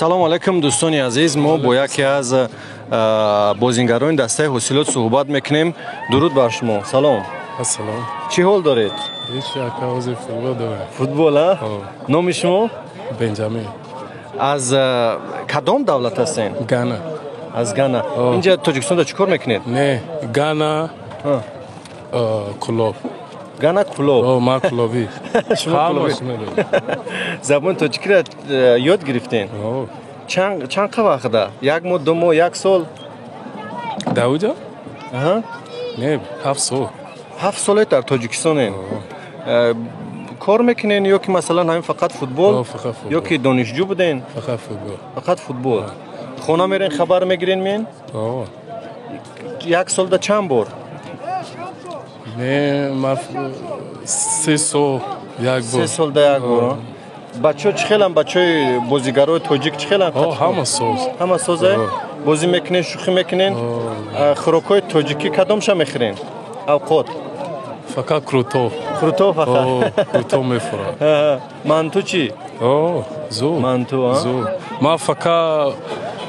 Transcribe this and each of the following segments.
Салому алайкум, дӯстони азиз. Мо бо яке аз бозингарони дастаи Ҳосилот суҳбат мекунем. Дуруд бар шумо, салом. Ассалом. Чӣ ҳол доред? Футбол дорем. Футбол, а? Номи шумо? Бенҷамин. Аз кадом давлат ҳастен? Гана. Аз Гана. Инҷа Тоҷикистонда чӣ кор мекунед? Не, Гана, Кулоб. Гана, Кулоб. Ман кулобӣ. Забони тоҷикиро ёд гирифтен? Чанд қа вақта? Як моҳ, 2 моҳ, як сол? Дар уҷа? Не, 7 сол. 7 соле дар Тоҷикистонен. Кор мекунен ё ки, масалан, ҳамин фақат футбол, ё ки донишҷӯ буден? Фақат футбол. Фақат футбол. Хона мерен, хабар мегирен, мен як солда чанд бор? Не, ман 3 сол як бор. 3 солда як бор. Бачаҳо чӣ хелам? Бачаҳои бозигарои тоҷик чӣ хелам? Ҳама соз. Ҳама созе. Бозӣ мекунен, шӯхӣ мекунен. Хӯрокҳои тоҷикӣ кадомша мехӯрен, авқот? Фақат қурутоб. Қурутоб фақат? Қурутоб мефурад. Манту чӣ? Зур. Манту? Зур. Ман фақат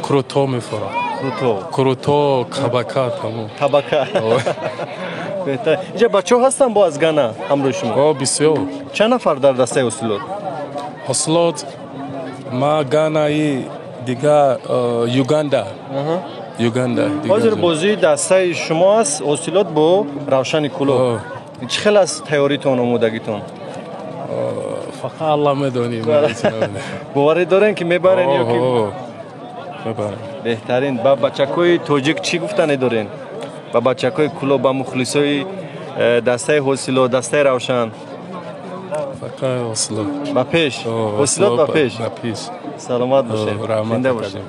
қурутоб мефурам. Қурутоб. Қурутоб, кабака, тамом. Кабака беҳтар. Инҷа бачаҳо ҳастанд бо аз Гана ҳамроҳи шумо? Бисёр. Чанд нафар дар дастаи Ҳосилот? Ҳосилот, ма, Ганаи, дигар Юганда, Юганда. Ҳозир бозии дастаи шумо аст, Ҳосилот бо Равшани Кулоб. Чӣ хел аст тайёритон, омодагитон? Фақат Аллоҳ медонӣ. Боварӣ дорем, ки мебарен ё ки? Мебарем. Беҳтарин. Ба бачакҳои тоҷик чӣ гуфтане дорен, ба бачакҳои Кулоб, ба мухлисои дастаи Ҳосилот, дастаи Равшан? Фақат Ҳосилот. Ба пеш, Ҳосилот ба пеш! Ба пеш. Саломат бошед, зинда бошед.